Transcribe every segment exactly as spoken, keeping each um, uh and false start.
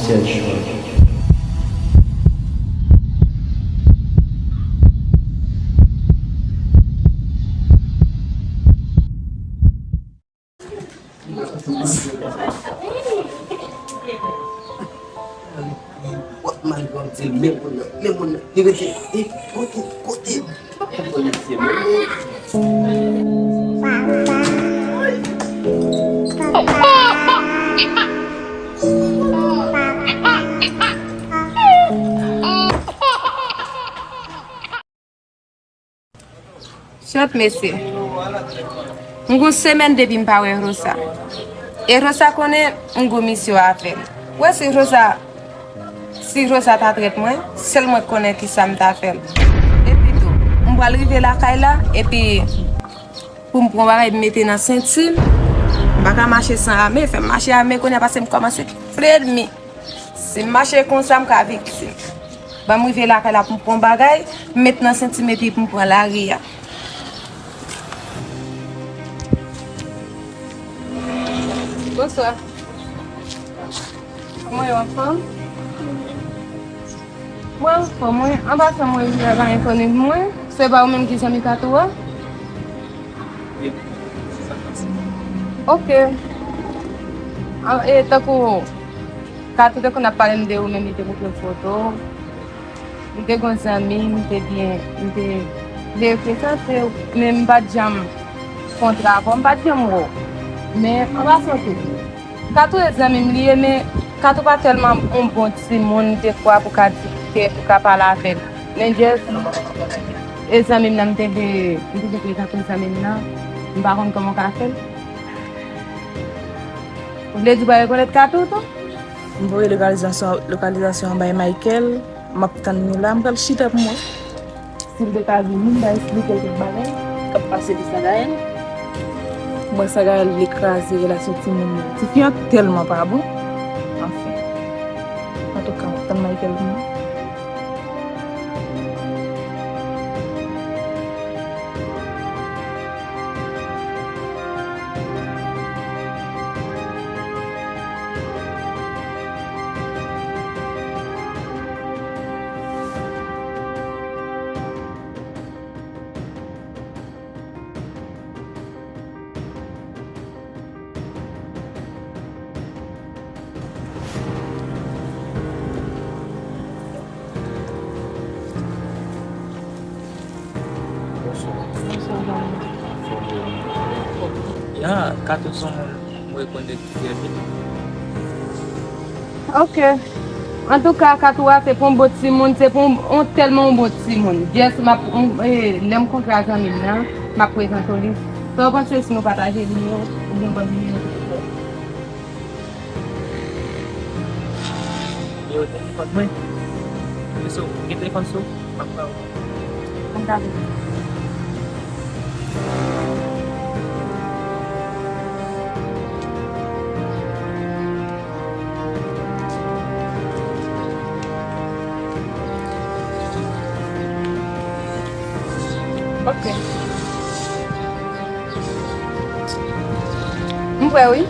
Dead Short. Wap mal grann di l, men moun nan, men moun nan, li rete, e, kote, kote, pa konn se moun nan. Chòt mesye. M gon semèn depi m pa wè Rosa. E Rosa konnen m gon misyon avè l. Ou wè si Rosa, si Rosa ta trèt mwen, sèl mwen k konnen kisa m ta fè l. Epi tou, m pral rive lakay la, epi pou m pran bagay m mete nan senti m, m pa ka mache san ame, fè m mache ame kounye a paske m kòmanse fle ènmi. Si m mache konsa, m ka viktim. Ban m rive lakay la pou m pran bagay, m met nan senti m epi pou m pran lari a. Bonswa. Kòman yo, anfòm? Mwen anfòm, mwen anba sa mwen rive la, pa gen zanmi mwen. Se pa ou menm ki zanmi Katou a? Ok. Ah, e tankou Katou te konn ap pale m de ou, men li te montre foto. M te gon zanmi, m te byen, m te vle prezante w, men m pa t janm kontre avè w, m pa t janm wè w. Men anba foto, Katou e zanmi m li ye, men Katou pa tèlman yon bon timoun, defwa pou ka di ke ou ka pale avè l. Men just, e zanmi m nan, m te vle, m te vle prezante w zanmi m nan, m pa konn kòman w ka fè l. Ou vle di w pa rekonèt Katou tou? M voye lokalizasyon, lokalizasyon an bay Michael. M ap tann li la. M pral chita pou m wè si l te ka vini, m ta esplike l tout bagay k ap pase pou Sagayèl. M wè Sagayèl vle kraze relasyon timoun yo. Tifi an tèlman pa bon. Anfen. Antouka, m ap tann Michael vini. Bonswa. Bonswa, Dani. Ya, Katou se yon moun m rekonèt trè byen. Ok. Antouka, Katou a se pou yon bon timoun, se pou yon, yon tèlman yon bon timoun. Just, m ap, yon, e, lè m kontre a zanmi m nan, m ap prezante w li. Sa w panse si nou pataje nimewo, oubyen ban m nimewo telefòn? Nimewo telefòn mwen? Wi, sou, gen telefòn sou? M ap ba w. Ann gade. Ok. M prè, wi.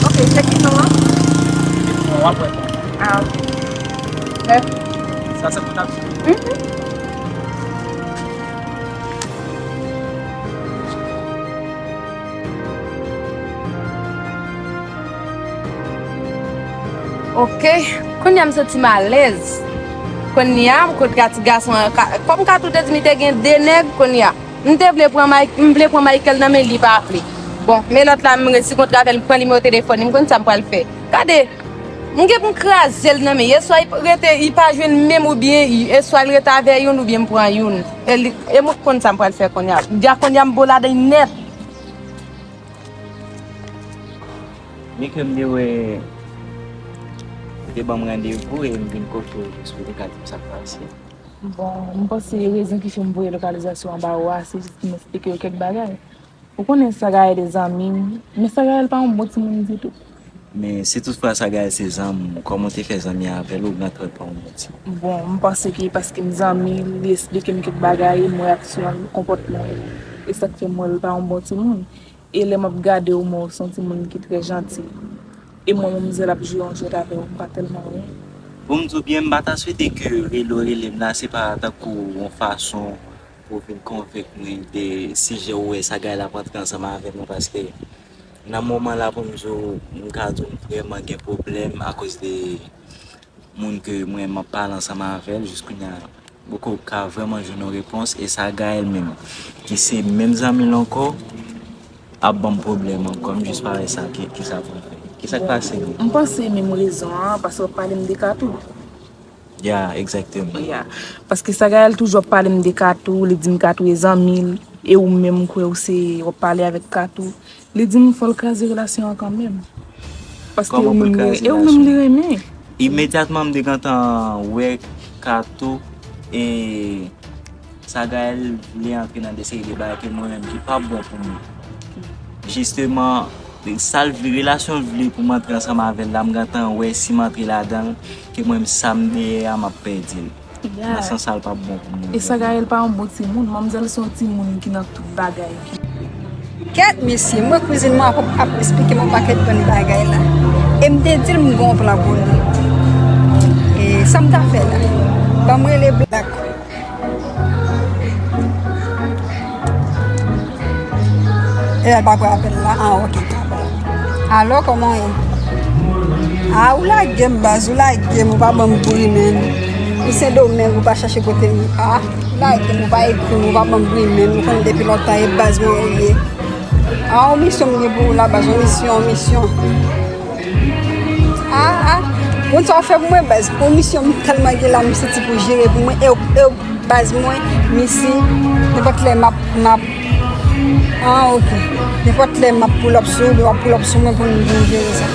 Ok, se ki non an? Bon, w ap wè. Ah, ok. Mèsi. Sa se pou n ap. Mhm. Ok, kounye a m santi m alèz. Kounye a, m konn ka ti gason an, ka, kòm Katou te di m li te gen de nèg, kounye a, m te vle pran Mike, m vle pran Michael nan men li pa vle. Bon, men lòt la, m resi kontre avè l, m pran nimewo telefòn li, m konn sa m pral fè. Gade, m gen pou m kraze l nan men, yèswa li rete, li pa jwenn menm oubyen, yèswa li rete avè youn oubyen m pran youn. E li, e mwen konn sa m pral fè kounye a. Dja kounye a m bo ladan l nèt. Byen ke m te wè, ou te ban m randevou e m vin kote w jis pou w te ka di m sa k pase. Bon, m panse rezon ki fè m voye lokalizasyon an ba ou a, se jis pou m eksplike w kèk bagay. Ou konnen Sagayèl e zanmi m, men Sagayèl pa yon bon timoun ditou. Men si toutfwa Sagaël se zanmi w, kòman w te fè zanmi avè l, ou rantre l pa yon bon timoun? Bon, m panse ke paske m zanmi l, li esplike m kèk bagay, m wè aksyon l, konpòtman l. E sa k fè m wè l pa yon bon timoun. E lè m ap gade w, m wè w se yon timoun ki trè janti. E mwen, manmzèl ap jwe yon jwèt avè w, m pa tèlman renmen. Pou m di w byen, m pa ta swete ke rele w rele m la, se pa tankou yon fason pou w vin konvenk mwen de sijè ou wè Sagaël ap antre ansanm avè mwen, paske nan moman la, pou m di w, m ka di w m vrèman gen pwoblèm akoz de moun ke mwen m ap pale ansanm avè l, jis kounye a, m poko ka vrèman jwenn yon repons, e Sagaël menm, ki se menm zanmi l ankò, ap ban m pwoblèm ankò, m jis pa wè sa, ki, ki sa pou m fè. Ki sa k pase menm? M panse menm rezon an, paske w ap pale m de Katou. Ya, egzakteman. Ya. Paske Sagaël toujou ap pale m de Katou, li di m Katou e zanmi l, e ou menm m kwè ou se, w ap pale avèk Katou. Li di m fò l kraze relasyon an kanmenm. Paske ou menm li, e ou menm li renmen. Imedyatman m te gentan wè Katou e Sagaël vle antre nan de seri de bagay ke mwen menm ki p ap bon pou mwen. Jisteman, sa l vle, relasyon l vle pou m antre ansanm avè l la, m gentan wè si m antre ladan l, ke mwen menm sa m dèyè a, m ap pèdi l. Nan sans sa, l p ap bon pou mwen. E Sagaël pa yon bon timoun. Manmzèl se yon timoun ki nan tout bagay. Kèt, mesye, mwen kouzin mwen ap, ap esplike m yon pakèt bann bagay la. E m te di l m gen yon plan pou li. E sa m ta fè la? Ban m rele Black. E l pa pran apèl la? Ah, ok. Alo, kòman w ye? Ah, ou lage m, baz, ou lage m, ou pa ban m bri, menn. Ou Sendomeng, ou pa chache kote m. Ah, ou lage m, ou pa ekri m, ou pa ban m bri, menn. Ou konn depi lontan e baz mwen ou ye. Ah, yon misyon m gen pou ou la, baz, yon misyon, yon misyon. Ah, ah, moun sa w fè pou mwen, baz. Yon misyon m tèlman gen la, m santi pou jere pou mwen. E, e, Baz mwen, mesi, nenpòt lè m ap, m ap, ah, ok. Nenpòt lè m ap pull up sou ou, w ap pull up sou mwen pou n, pou n jere sa.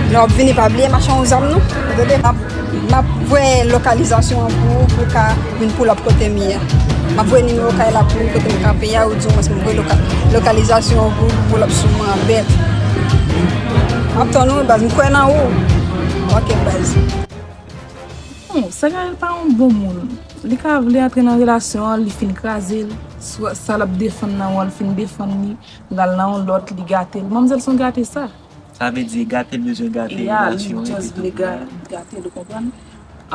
Lè w ap vini, pa bliye m achte yon zam, non. Ou tande? M ap, m ap voye lokalizasyon an pou ou, pou w ka vin pull up kote m ye a. M ap voye nimewo kay la pou ou, kote m kanpe a, ou di w mwen si m voye loka-, lokalizasyon an pou ou, pou w pull up sou mwen an bèl. M ap tann ou, baz, m kwè nan ou. Ok, baz. Non, Sagaël pa yon bon moun. Li ka vle antre nan relasyon an, li fin kraze l. Swa sa l ap defann nan yon, li fin defann li, l al nan yon lòt, li gate l. Manmzèl se yon gate sa. Sa vle di gate l bezwen gate relasyon an, epi tou. Ya, li just vle ga-, gate l, ou konprann?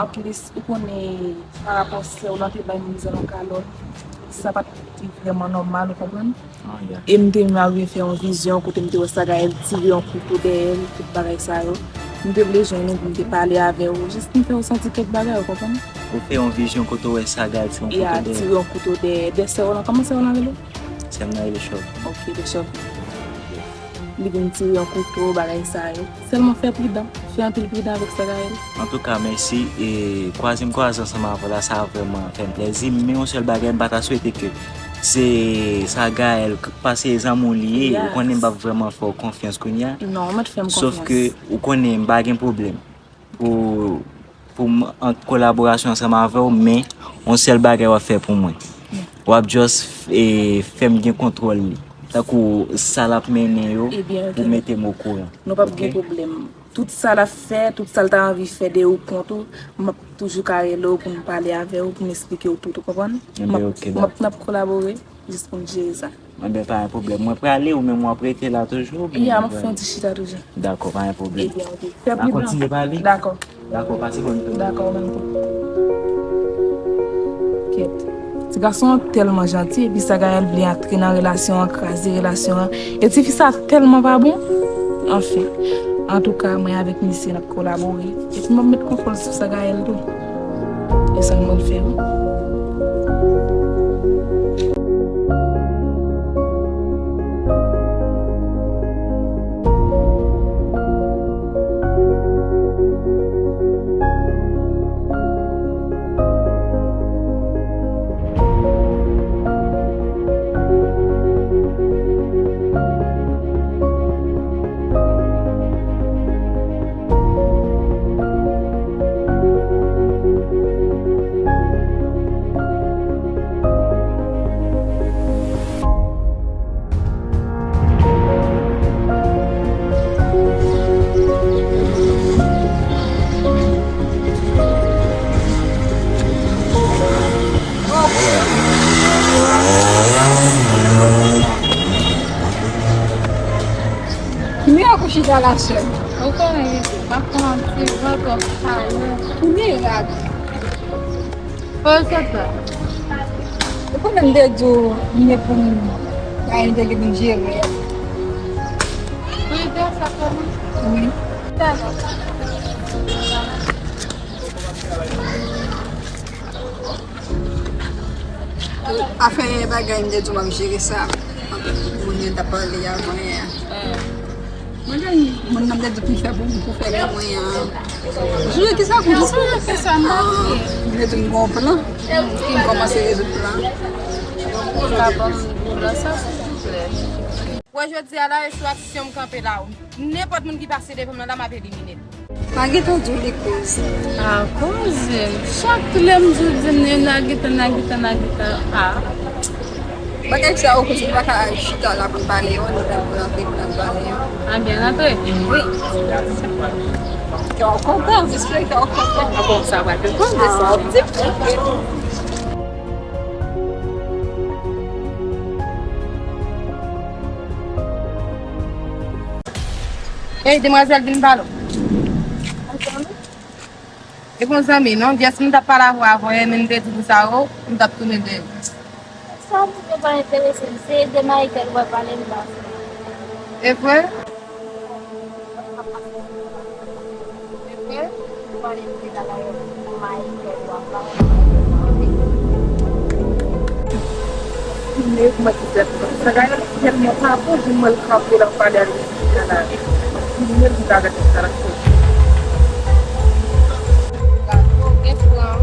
Anplis, ou konnen, parapò sè w lan te bay manmzèl yon kalòt, sa pa t vrèman nòmal, ou konprann? Ah, ya. E m te menm arive fè yon vizyon kote m te wè Sagaël tire yon kouto dèyè l, tout bagay sa yo. M te vle jwenn ou pou m te pale avè w, jis pou m fè w santi kèk bagay, ou konprann? Ou fè yon vizyon kote w wè Sagaël tire yon kouto dèyè? Ya, tire yon kouto dèyè. Dèyè sè w lan, kòman sè w lan rele? Sè m nan rele Chòv. Ok, de Chòv. Li vin tire yon kouto, bagay sa yo. Sèlman fè pridan. Fè anpil pridan avèk Sagaël. Antouka, mèsi. E kwaze m kwaze ansanm avè w la, sa vrèman fè m plèzi. Men yon sèl bagay, m pa ta swete ke se Sagaël, k-, paske zanmi w li ye, ou konnen m p ap vrèman fè w konfyans kounye a. Non, ou mèt fè m konfyans. Sof ke ou konnen m pa gen pwoblèm pou, pou m ant kolaborasyon ansanm avè w, men yon sèl bagay w ap fè pou mwen. W ap just, e, fè m gen kontwòl li. Tankou sa l ap mennen yo, ou mete m okouran. Nou p ap gen pwoblèm. Tout sa l ap fè, tout sa l ta anvi fè de ou kont ou, m ap toujou ka rele w pou m pale avè w, pou m esplike w tout, ou konprann? M ap, m ap, n ap kolabore, jis pou n jere sa. Enben, pa gen pwoblèm. Mwen prale, ou menm w ap rete la toujou, oubyen? Ya, m ap fè yon ti chita toujou. Dakò, pa gen pwoblèm. Ebyen, ok. Fè pridan. N a kontinye pale? Dakò. Dakò, pase bòn jounen. Dakò, ou menm tou. Kèt. Ti gason an tèlman janti, epi Sagaël vle antre nan relasyon an, kraze relasyon an. E tifi sa tèlman pa bon. Anfen. Antouka, mwen avèk misye, n ap kolabore. Epi m ap met kontwòl sou Sagaël tou. E sa m pral fè wi. Sa la, chè. Ou konnen, m ap pran ti van twòp chalè. Ou gen rad. Fò yo sot la. Ou konnen m te di w, m gen pou m, m te gen pou m jere. Wi, de sa kòman? Wi. Talè. Afè bagay, m te di w m ap jere sa. Moun yo t ap pale avan yè. Mwen gen moun nan m te di pou fè pou, pou fè pou mwen an. Jere kisa pou mwen? Kisa m ap fè? M te di m gon plan. M kòmanse rezoud plan. Ou ka ban m plan sa, silvouplè? Wè, jodi a la, e sou aksyon m kanpe la. Nenpòt moun ki pase devan m nan la, m ap elimine l. Nagita di w li koz. A koz, chak lè m di w di m Nagita, Nagita, Nagita. A. Bagay sa yo koz, nou pa ka chita la pou n pale yo, nou ta pou antre pou n pale yo. A byen, antre. Wi. Kè w kontan, jis kè w kontan. A bon, sa va te kontan. A, w di. Ey, demwazèl, vin pale w. E bon zanmi, non? Jès m t ap pale avè w avan yè, men m te di pou sa yo, m t ap tounen dèyè. Sa w di yo pa enterese m, se de Michael w ap pale m pa. E vre? E vre? Filme pou mwen ti tèt mwen. Sa Gaël tèlman pa bon, jwenn mwen l kanpe l ap pale ak Jessica la. Filme l pou ta gade sa l ap fè. Bravo, gen plan.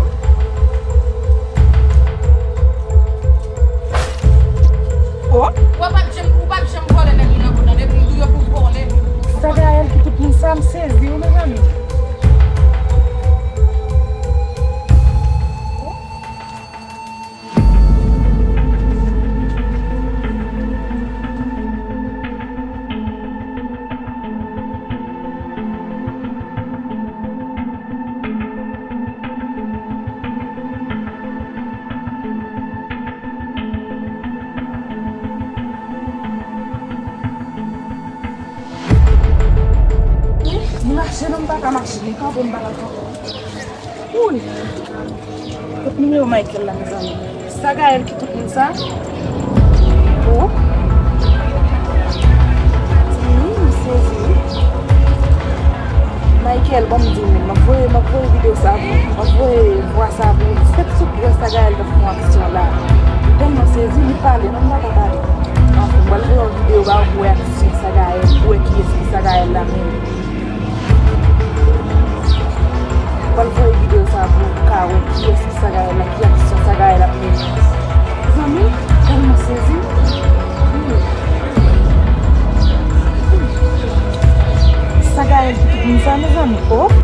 Oh. Ou p ap janm, ou p ap janm vòlè nèg moun nan kò tande, pou m di w yo pou vòlè. Sa Gaël ki tout moun sa, m sezi wi mezanmi. M mache non, m pa ka mache, m kanpe, m pa ka kanpe. Woy! Kot nimewo Michael la, mezanmi? Sa Gaël ki tout moun sa? Oh! Wi, m sezi wi. Michael, bon, m di w, m ap voye, m ap voye videyo sa pou ou. M ap voye vwa sa pou ou. Fèt sot wè sa Gaël t ap fè yon aksyon la. M tèlman sezi, li pale, non, m pa ka pale. Anfen, m pral voye yon videyo ba ou pou wè aksyon sa Gaël, pou wè kiyès ki sa Gaël la menm. Mwen voye videyo sa pou ou ka wè kiyès ki sa Gaël la, ki aksyon sa Gaël ap mennen. Zanmi, tèlman sezi. Sa Gaël ki tout moun sa, mezanmi. Oh!